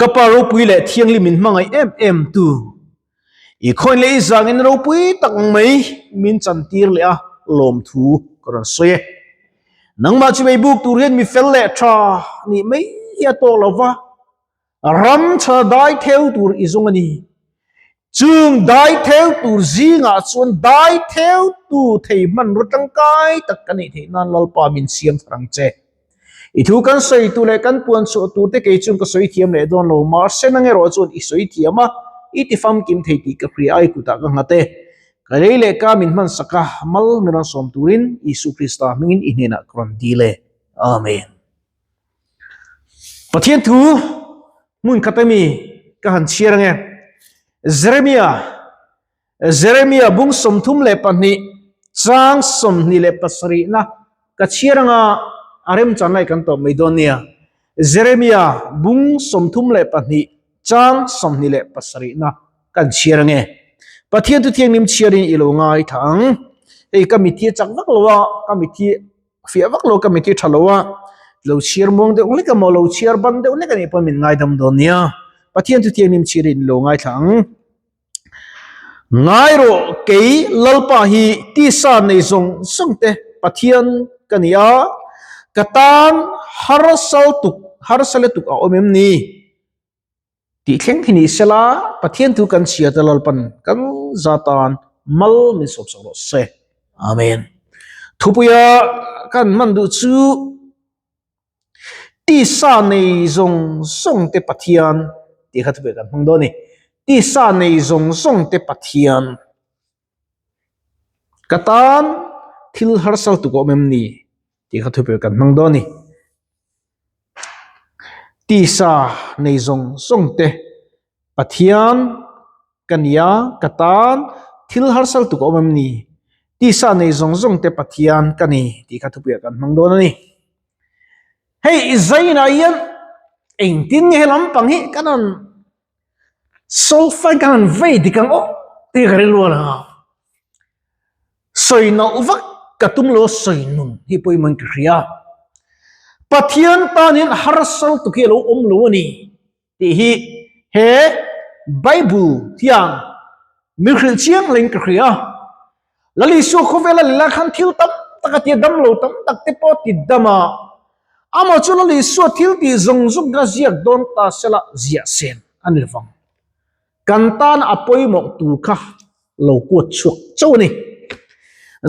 Ka Pa ropui leh thianghlim min hmangaih em em tu, i khawiin leh i zangin ropui tak mai min chantir leh a lawmthu ka rawn sawi e. Nangmah chu meibuk tur hian mi fel leh tha nih mai hi a tawk lo va, ram tha dai theu tur i zawng a ni. Chung dai theu tur zingah chuan dai theu tu thei hmanraw tangkai tak ka neih theih nan Lalpa min siam thar ang che. I thu kan sawi tur leh kan puan chhuah tur te kei chuan ka sawi thiam leh dawn lo, mahse nang erawh chuan i sawi thiam a, i ti famkim thei tih ka hria a, i kutah ka nghat e. Ka lei leh ka min hman sak a, mal min rawn sawm turin Isu Krista hmingin i hnenah ka rawn dil e. Amen. Pathian thu hmun khat ami ka han chhiar ange. Jeremia Jeremia bung 32 chang 27 na ka chhiar anga a remchan lai kan tawp mai dawn nia. Jeremia bung 32 chang 27 na kan chhiar ange. Pathian thu thianghlim chhiarin i lo ngai tha ang. Hei ka mithi a chak vak lo a, ka mithi fiah vak lo, ka mithi tha lo a. Lo chhiar muang deuh hlek emaw, lo chhiar ban deuh hlek anih pawhin min ngaidam dawn nia. Pathian thu thianghlim chhiarin i lo ngaithla ang. Ngai rawh, kei Lalpa hi tisa nei zawng zawng te Pathian ka ni a, ka tan harsal tuk harsa lutuk a awm em ni? Tih thleng hi ni sela, Pathian thu kan chhia te Lalpan kan za tan mal min sawp sak rawh se. Amen. Thupuia kan hman duh chu Tisa nei zawng zawng te Pathian tih kha thupe kan hmang dawn a ni. Tisa nei zawng zawng te Pathian ka tan thil harsal tuk a awm em ni tih kha thupe kan hmang dawn a ni. Tisa nei zawng zawng te Pathian ka nia ka tan thil harsal tuk a awm em ni? Tisa nei zawng zawng te Pathian ka ni tih kha thupuiah kan hmang dawn a ni. Hei i zainah hian engtin nge he lampang hi kan han solfa kan han vei dik ang aw tih ka rilru a lang a. Sawi nalh vak ka tum lo a sawi nun hi pawimawhin ka hria. Pathian tan hian harsal tuk hi a lo awm lo a ni. Tih hi he Bible hian min hrilh chiang leng ka hria. Lal Isua khawvela leh lai khan thil tam tak a ti a, damlo tam tak te pawh a ti dam a. Amah chu Lal Isua thil tih zawng zawng kha ziak dawn ta sela ziah sen a ni lovang. Kan tan a pawimawh tur kha lo kuat chhuak chauh a ni.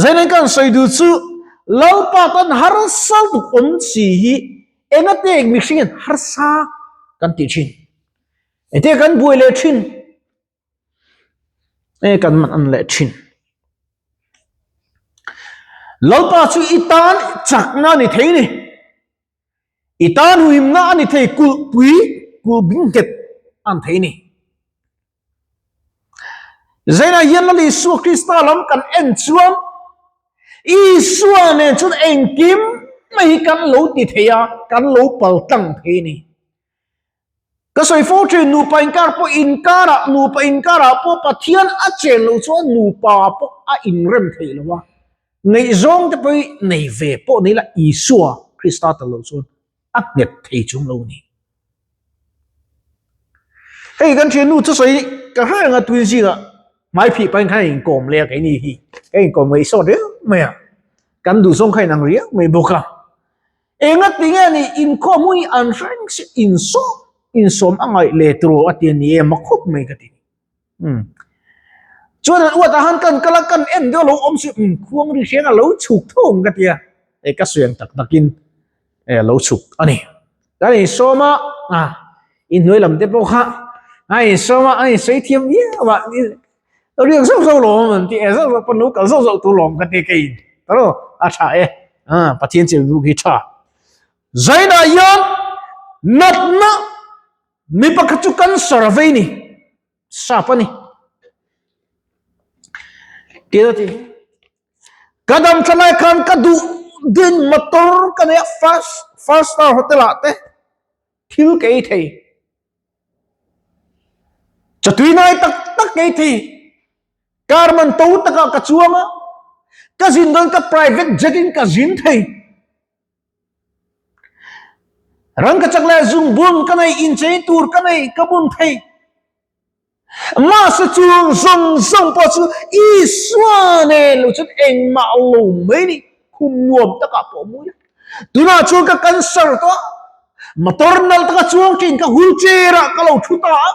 Zainen kan sawi duh chu Lalpa tan harsa tuk awm si hi engate mihringin harsa kan tih thin. Engte kan buai leh thin. E kan man an leh thin. Lalpa chu i tan chakna ni thei ni. I tan huhimna a ni thei kulhpui kulh bing nghet an thei ni. Zainah hian Lal Isua Krista lam kan en chuan Isua nen chuan engkim mai hi kan lo ti thei a, kan lo pal tlang thei ni. Ka sawi fo thin nupa inkar pawh inkarah nupa inkarah pawh Pathian a chen loh chuan nupa pawh a inrem theih lo a. Ngaihzawng te pawh hi nei ve pawh nei la Isua Krista tel loh chuan a nghet thei chung lo a ni. Hei kan thiannu chu sawi ka hre reng a tuin zingah hmai phih pahin khan a inkawm leh a keini hi ka inkawm ngaih sawt riau mai a, kan duhzawng kha inang riau mai bawk a. Enga ti nge ni inkhawm hun hi an hreng si insawm insawm a ngaih leh tur a ti a ni em a khawp mai ka ti. Um chuan an uat ah han kan kal a kan en deuh a lo awm si um khuang ri hreng a lo chhuk tho ang ka ti a hei ka sawi ang tak tak in e a lo chhuk a ni. Kan insawm a ah inhnuai lam te pawh kha a insawm a a insawi thiam viau a. Riak zauh zauh lawm an ti e zauh zauh pawn lo kal zauh zauh tur lawm ka ti kei taro a tha e a Pathian chil buk hi tha Zainah hian natna mi pakhat chu cancer a vei ni sap a ni ti a ti ka dam tha lai khan ka duh din motor ka nei a first first star hotel ah te thil ka ei thei Chatui nai tak tak ngei thei. Car man to takah ka chuang a, ka zin dawn ka private jet in ka zin thei. Rangkachak leh zungbun ka nei, inchei tur ka nei, ka bun thei. Mahse chung zawng zawng pawh chu Isua nen lo chuan engmah lo mai ni, khum nuam takah pawh mui a. Tunah chuan ka cancer tawh a, motor nalh taka chuang thin ka wheelchair ah ka lo thu ta a,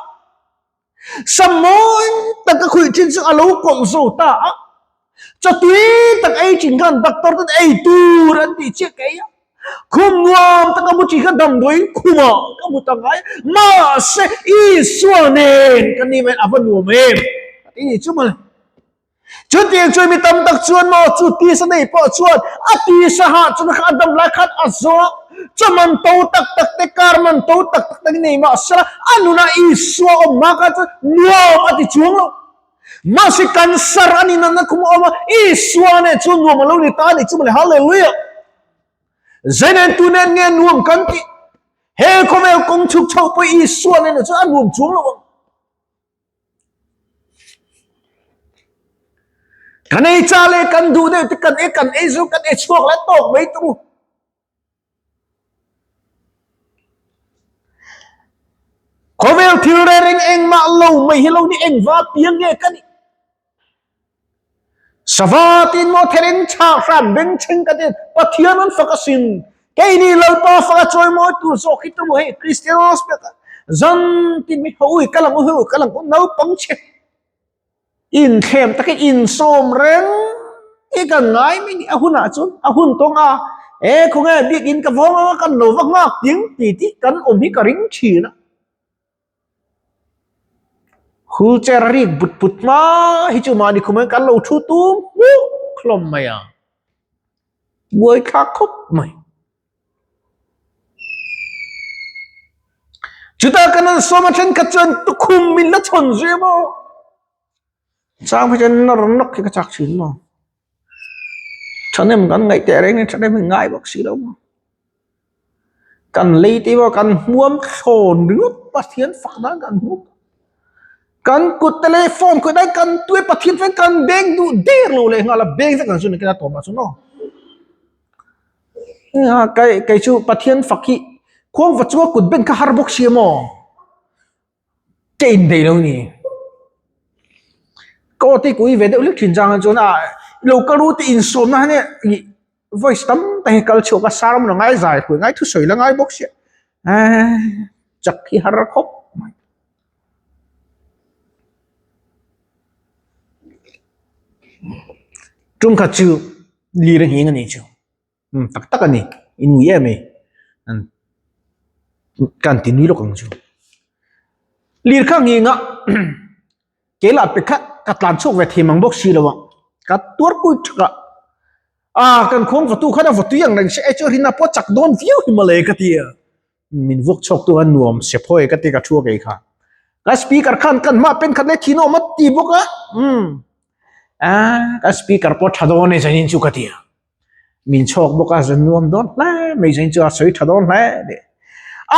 sam mawi tak ka khuih thin chu a lo kawlh zo ta a, chaw tui tak ei thin khan doctor ten ei tur an tih chiah ka ei a. Khum nuam taka mu tih kha damdawiin khumah ka hmu ta ngai. Mahse, Isua nen ka ni mai a va nuam em? A ti ni chu mawle. Chutiang chuan mi tam tak chuan maw chu tisa nei pawh chuan a tisa hah chuna kha a dam lai khan a zawng. Chaw man to tak tak te, kar man to tak tak te nei mahsela a nunah Isua awm hma khan chuan nuam a ti chuang lo. Mahse cancer a ni natna khum a awm a, Isua nen chuan nuam a lo ni ta a nih chu mawle. Hallelujah! Zei nen tu nen nge nuam kan tih? He khawvel kawng chhuk chhoh pawh Isua nen chuan a nuam chuang lo ang. Kan ei cha leh kan duh deuh te kan ei kan ei zo kan ei chhuak leh tawk mai tawh u. Khawvel thil reng engmah lo mai hi lo ni engva piang nge ka nih? Sava tin maw thereng chhah hran bengchheng ka tin Pathian an fak asin keini Lalpa fak a chawi mawi tur zawk hi tumaw hei Kristian hospital ah zan tin mi ho ui ka lang u hei ka lang u naupang chhe inthlem takin insawm reng hi kan ngai mai ni a hunah chuan a hun tawng a e khawnge biakin ka vawng anga kan lo va nghak ding ti tih kan awm hi ka ring thin a. Wheelchair a rik but but hma hi chu mahni khum hian kan lo thu tum hmuk hlawm mai a, buai thlak khawp mai. Chutah kan han sawm a thenkhat chuan tukhum min la chhawn zui a maw? Chang phei chuan nawr nawk hi ka chak thin maw? Thahnem kan ngaih teh reng in thahnem hi ngai bawk si lo maw? Kan lei te pawh kan hmuam thlawn ringawt Pathian fak nan kan hmu. Kan kut te leh phone khawih nan kan tuai Pathian chuan kan beng duh der lo leh nghal a beng vek ang chu ni kena tawp ah chuan aw. Kei kei chu Pathian fak hi khuang va chunga kut ben kha har bawk si a maw? Ka inbeih lo ni. Ka aw te kui ve deuh hlek thin chang chuan a lo kal ru te insawmna hi ih voice tam tak hi kal chhuak a sermon a ngai zai pui ngai thusawi la ngai bawk sia eee chak hi har khawp mai. Tumkhat chu lir a nghing a nih chu. Um tak tak a ni in ngui em ei an kan ti nui lawk ang chu lirkha nginga kelah pe kha ka tlan chhuak ve thei mang bawk si lo a ka tuar pui thak a a kan khuang vatu khan a vatui ang reng se e chu rinna pawh chak dawn viau hi mawle ka ti a. Min vuak chhuak tu a nuam se phawi ka ti ka thu a kei kha. Ka speaker khan kan hma pen khat leh thin awm a ti bawk a. Umm. A ka speaker pawh tha dawn e zanin chu ka ti a. Min chhawk bawk a zan nuam dawn hle mai zanin chu a sawi tha dawn hle ni.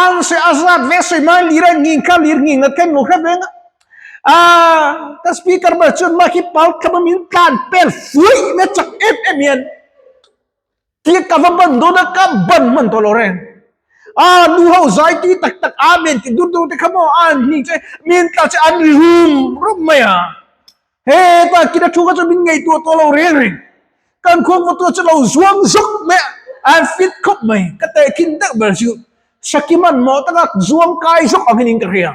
An sawi a zat ve sawi mai lir a nging kha lir nging ngat khan lo hre veng a. A ka speaker ber chuan mah khi pal thlap a min tlan pel fuih mai a chak em em hian. Tia ka va ban dawn a, ka ban hman tawh lo reng. A nu ho zai tui tak tak amen ti dur dur te kha maw a an hning che min tla che an ri rum rum mai a. Heta kina thu kha chu min ngaihtuah tawh lo reng reng. Kan khuang va tua chu lo zuang zuk mai a, an fit khawp mai. Ka tehkhin deuh ber chu Sakiman maw taka zuang kai zuk angin in ka hria.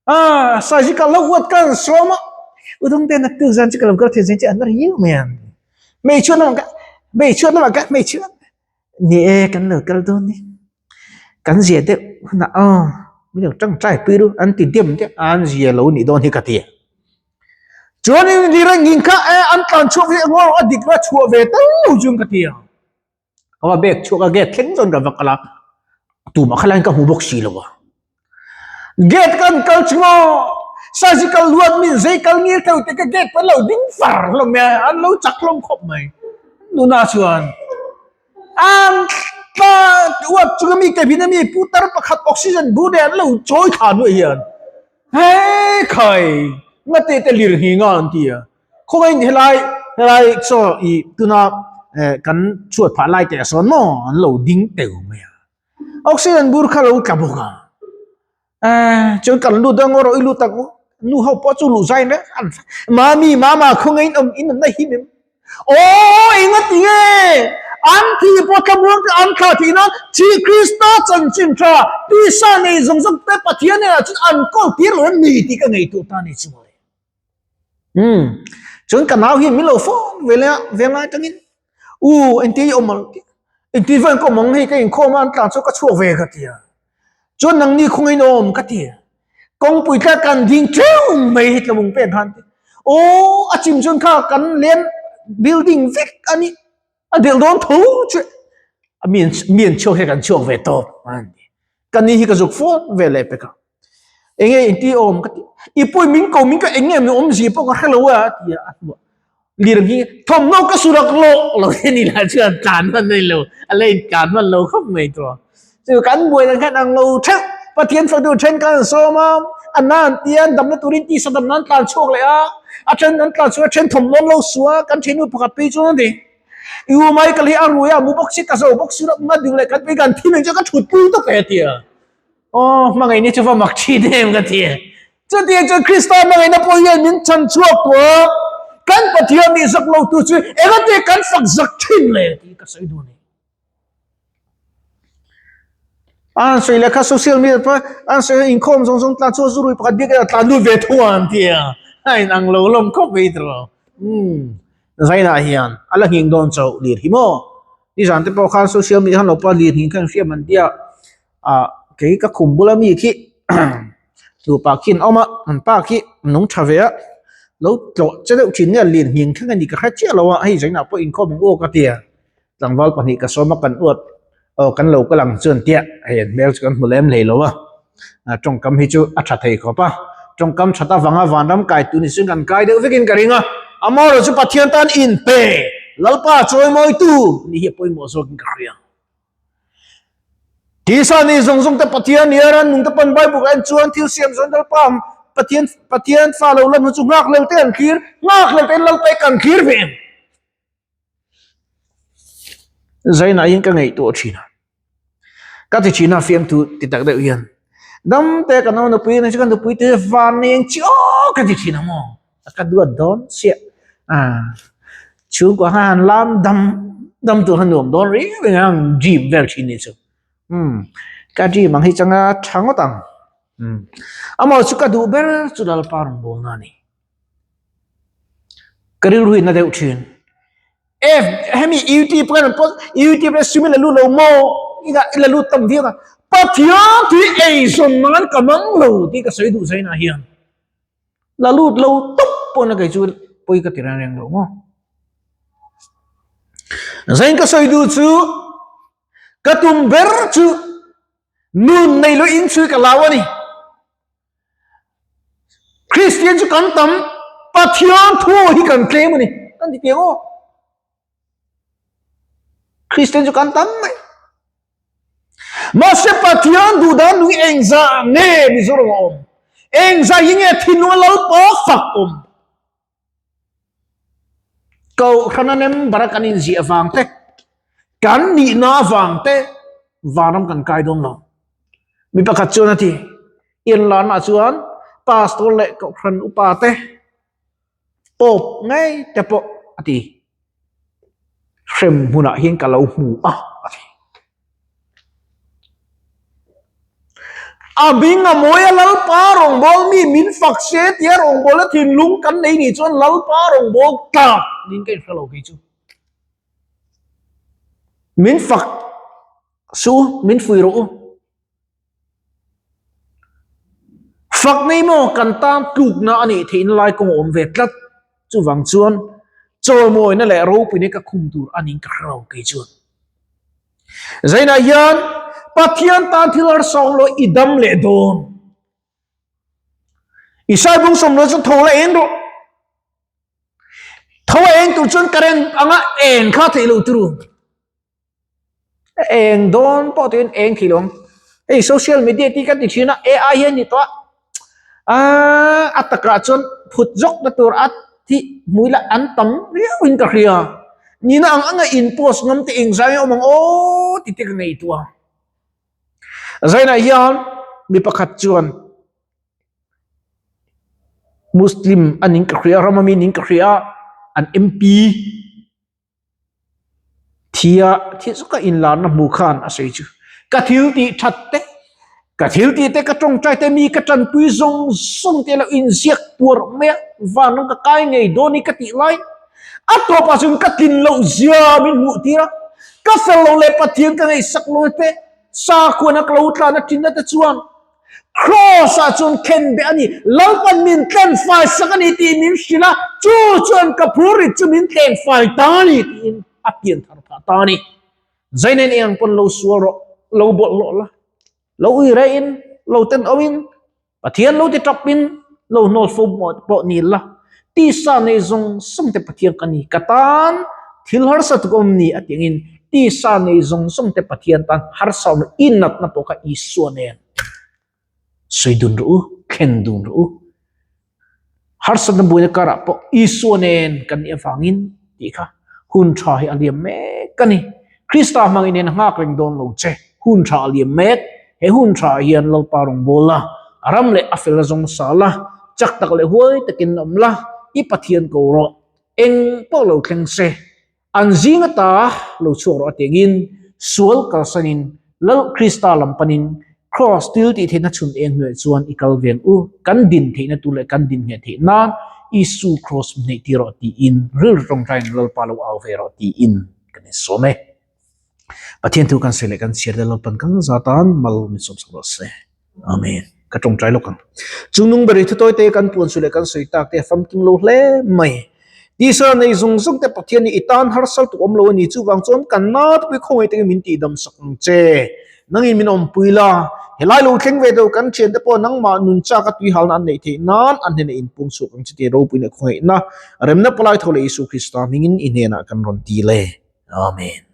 Ah, sai ka lo huat kan sawm a. Udung te nak tu zan chu ka lo kal thei zan chu an ri mai ang. Mei chuan lamah ka mei chuan lamah ka mei chuan ni e kan lo kal dawn ni. Kan zia deuh hunah aw min lo tangtai pui ru an ti dem deuh an zia lo nih dawn hi ka ti. Chuan in ri reng in kha e an tlan chhuak hi ngaw a dik la chhuah ve tal lo chuan ka ti a. Ka va bag chhuak a gate thleng chuan ka va kal a tumah kha lai ka hmu bawk si lo a gate kan kal chu maw surgical luat min zei kal ngir theu te ka gate pan lo ding far hlawm mai a an lo chak hlawm khawp mai nuna chuan an tla uap chung ami cabin ami putar pakhat oxygen bu nen an lo chawi thla nuaih hian he khai ngate te lir nghing a an ti a. Khawngaiin helai helai chaw i tuna eh kan chhuat phah lai te a sawn maw an lo ding teu mai a. Oxygen bur kha lo tla bawk a. Chuan kan lut a ngaw rawh i lut ang u. Nu ho pawh chu luh zai reng an mami mama khawngaih in awm in awmna him em? Aw enga ti nge an thi pawh thlamuang te an thlah thih nan chi Krista chanchin tha tisa nei zawng zawng te Pathian hnenah chuan an kawl tir lo em ni tih ka ngaihtuah ta a ni chu mawle. Umm chuan ka nau hian min lo phone ve leh a venglai atangin u engti i awm ang engti vel ka awm ang hei ka inkhawm a an tlan chu ka chhuak ve ka ti a chuan nangni khawngaih in awm ka ti a kawngpui tlat kan ding teuh mai hi tlawmung pek khan aw a chim chuan kha kan len building vek a ni a delh dawn tho chu a mi mi an chhuak hi kan chhuak ve tawp a ni ka ni hi ka zuk phone ve leh pek a enge inti awm ka ti i pawi min ko min ka eng nge min awm zia pawh ka hrelo a a ti a a hnuah lir hi thawmhnaw ka su rak lawk lo hi ni lah chuan tlan hman a ni lo a la in tlan hman lo khawp mai tawh chu kan buai dan khan ang lo theuh Pathian fatu then kan sawm a a na an tia damna turin tisa damna an tlan chhuak leh a a then an tlan chhuak a then thawmhnaw an lo su a kan thiannu pakhat phei chuan a ti i u Michael hi a rui a mu bawk si ka zo bawk si lo nga ding leh kan phei kan thim eng chu ka thut pui tawp e a ti a. Aw, hmangaihna chu va mak thin em ka ti. Chutiang chuan Krista hmangaihna pawh hian min chhan chhuak tawh a, kan Pathian nih zak lo tu chu engati kan fak zak thin le tih ka sawi duh a ni. An sawi leh kha social media pawh an sawi inkhawm zawng zawng tlan chu a zurui pakhat biak a tlan lut ve thung a an ti a, a inang lo lawm khawp mai tawh. Umm, Zainah hian a la nghing dawn chauh lir hi maw? Nizan te pawh khan social media khan lo pa lir nghing kha an hriat man tia. ah kei ka khum bula mi khi nupa khi an awm a an pa khi a nung tha ve a lo tlawh che deuh thin nge lian nghing thleng a ni ka hre chiah lo a hei zainah pawh inkhawm ang u ka ti a tlangval pahnih ka sawm a kan uat aw kan lo kal ang chu an tia hei an hmel chu kan hmu lem hlei lo a tawngkam hi chu a tha thei khawp a tawngkam that avanga vanram kai tur ni chuan kan kai deuh vekin ka ring a amaherawhchu chu Pathian tan inpe Lalpa chawimawitu ni hi a pawimawh zawkin ka hria. Tisa ni zawng zawng te Pathian ni a ran nung te pawn Bible ka en chuan thil siam zawng Lalpa Pathian Pathian fa lo lan hu chu nghak lel te an thlir nghak lel te an Lalpa hi kan thlir ve em? Zainah hian ka ngaihtuah thin a ka ti thin a fiamthu ti tak deuh hian dam te ka nau nupui chu ka nupui te van nei ang chi aw ka ti thin a maw ka duat dawn chiah a chhungkua kha han lam dam dam tur kha nuam dawn riau in ang dream vel thin ni chu umm ka dream ang hi changa tha ngawt ang umm amaw chu ka duh ber chu Lalpa rawngbawlna a ni ka rilru in a deuh thin F hemi youtube kan post youtube le sumi la lut lo maw ina ila lut tam viau a Pathian tui eizawn nan ka mang lo tih ka sawi duh zainah hian. La lut lo tawp pawn a kei chu pawi ka ti reng reng lo maw. Zain ka sawi duh chu ka tum ber chu nun nei lo in chhui ka lau a ni. Kristian chu kan tam Pathian thu hi kan tlem a ni. Kan ti tiang aw. Kristian chu kan tam mai. Mahse Pathian duhdan nung engzah nge Mizoram a awm? Engzah hi nge thinlung a Lalpa fak awm? Kohhran a member a kan inziah vang te, kan nihna avang te vanram kan kai dawn lo. Mi pakhat chuan a ti, inlarna chuan pastor leh kohhran upa te Pope ngei te pawh a ti. Hrem hmunah hian ka lo hmu a, a ti. A bing a mawi a Lalpa rawngbâwl mi min fak se tia rawngbâwlna thinlung kan nei nih chuan Lalpa rawngbâwl tlak niin ka inhre lo kei chu. Min fak suh u, min fui rawh u. Fak nei maw kan tan tlukna a nih theihna lai kawng a awm ve tlat. Chuvang chuan chawimawina leh ropuina ka khum tur a niin ka hre lo kei chuan. Zainah hian Pathian tan thil harsa awm lo i dam leh dawn. I saibung sawm lo chu tho la eng rawh. Tho a eng tur chuan current anga eng kha theih loh tur. Eng dawn pawh tuin eng thei lo ang. Hei social media tih kan ti thin a, AI hi a ni tawh a. Aaa a takah chuan phut zawk na tur a thih hmui lah an tam riau in ka hria. Nihna ang anga in post ngam te engzai awm ang aw tih te ka ngaihtuah a. Zainah hian mi pakhat chuan Muslim anin ka hria, ram ami nin ka hria, an MP Thia thil chu ka inlarna hmuh khan a sawi chu ka thil tih that te, ka thil tih te ka tawngtai te mi ka tanpui zawng zawng te lo inziak puar mai a, van rawng ka kai ngei dawn hi ka tih lai a tawpah chuan ka tlin loh zia min hmuh tir a, ka fel loh leh Pathian ka ngaihsak lo te, sakhuana ka lo tlan a thinna te chuan Kraws ah chuan khen beh a ni. Lalpan min tlen fai sak a ni tih min hrilh a, chu chuan ka phurrit chu min tlen fai ta a ni tiin a pian thar phah ta a ni. Zainen eng ang pawn lo sual rawh, lo bawlhhlawh la, lo ui reh in, lo tenawm in, Pathian lo ti tap in, lo hnawl fo pawh ni la, tisa nei zawng zawng te Pathian ka ni, ka tan thil harsa tuk awm ni a ti angin tisa nei zawng zawng te Pathian tan harsa awm i natna pawh kha Isua nen sawi dun rawh u, thlen dun rawh u. Harsatna buaina karah pawh Isua nen kan nih avangin tih kha hun tha hi a liam mek a ni. Krista hmangin hian a nghak reng dawn lo che. Hun tha a liam mek. He hun tha ah hian Lalpa rawngbâwl la, a ram leh a fel a zawng sa la, chak tak leh huai takin awm la, i Pathian ko rawh. Eng pawh lo thleng se, an zing ata lo chhuak rawh a tiangin sual kalsanin Lal Krista lam panin Kraws til tih theihna chhun eng hnuaiah chuan i kal veng u, kan din theihna tur leh kan din ngheh theih nan Isu Kraws min hneih tir rawh tiin rilru tawngtaiin Lalpa lo au ve rawh tiin kan insawm e. Pathian thu kan sawi leh kan chhiar te Lalpan kan zatan mal min sawmsak rawh se. Amen. Ka tawngtai lawk ang. Chungnung ber i thutawi te kan puan chu leh kan sawi tak te a famkim lo hle mai. Tisa nei zawng zawng te Pathian nih i tan harsal tuk awm lo a ni. Chuvang chuan kan na te pawh khawngaih takin min tihdam sak ang che. Nangin min awmpui la. Helai lo thleng ve deuh kan thiante pawh nangmah nun chak a tuihalna an neih theih nan an hnenah inpung chhuak ang che tih ropuina khawngaihna remna palai tho leh Isu Krista hmingin i hnenah kan rawn ti le. Amen.